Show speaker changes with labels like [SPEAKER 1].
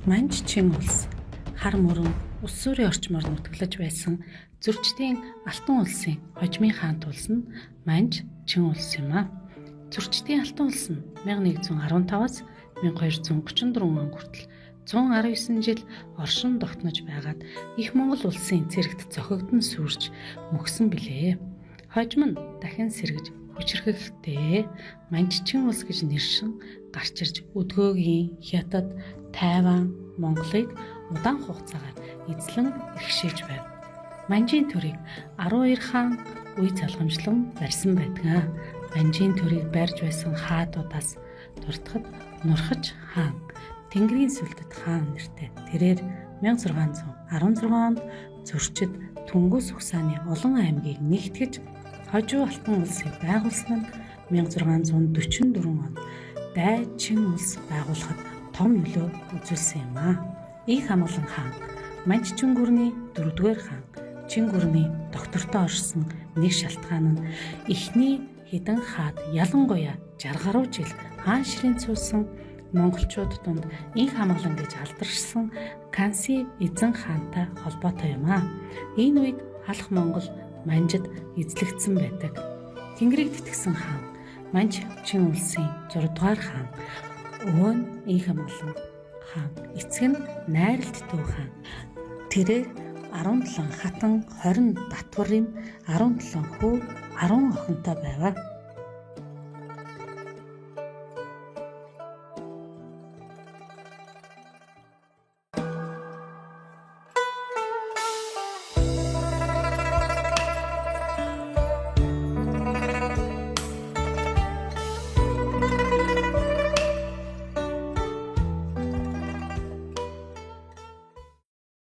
[SPEAKER 1] Манжчин улс хар мөрөн ус сүрийн орчмоор нутаглаж байсан Зөрчдийн Алтан улсын хожмын хаант улс нь Манж Чин улс юм а. Зөрчдийн Алтан улс нь 1115-аас 1234 он хүртэл 119 жил оршин тогтнож байгаад их Монгол улсын цэрэгт цохигдон сүрж мөхсөн билээ. Хожим нь дахин сэргэж хүчирхэгтэй Манжчин улс гэж нэршин гарч ирж Өдгөөгийн Хятад, Тайван, Монголыг удаан хугацаагаар эзлэн бэрхшээж байв. Манжийн төрийг 12 хаан үе залгамжлан барьсан байдаг. Манжийн төрийг барьж байсан хаадуудаас дурдахад Нурхаж хаан, Тэнгэрийн сүлдэт хаан нэртэй. Тэрээр 1616 онд Зөрчид Түнгүс Угсааны олон аймгийг нэгтгэж Хожуу Алтан улсыг байгуулсан нь 1644 онд Дайчин улс байгуулахад том нөлөө үзүүлсэн юм аа. Их Амгалан хаан Манж Чингүрний 4-р хаан Чингүрний доктортой оршсон нэг шалтгаан нь эхний хэдэн хаад ялангуяа 60 гаруй жил хаан ширээнд суусан монголчууд дунд Инх Амгалан гэж алдаршсан Канси эзэн хаантай холбоотой юм аа. Энэ үед Халах Монгол Манжид эзлэгдсэн байдаг. Тэнгэрийг тэтгэсэн хаан Манж Чин улсын 6 дугаар хаан өвөө нь Инх Амгалан хаан эцэг нь Найралт Төв хаан. Тэрээр 17 хатан, 20 татвар юм, 17 хүү, 10 охинтой байв.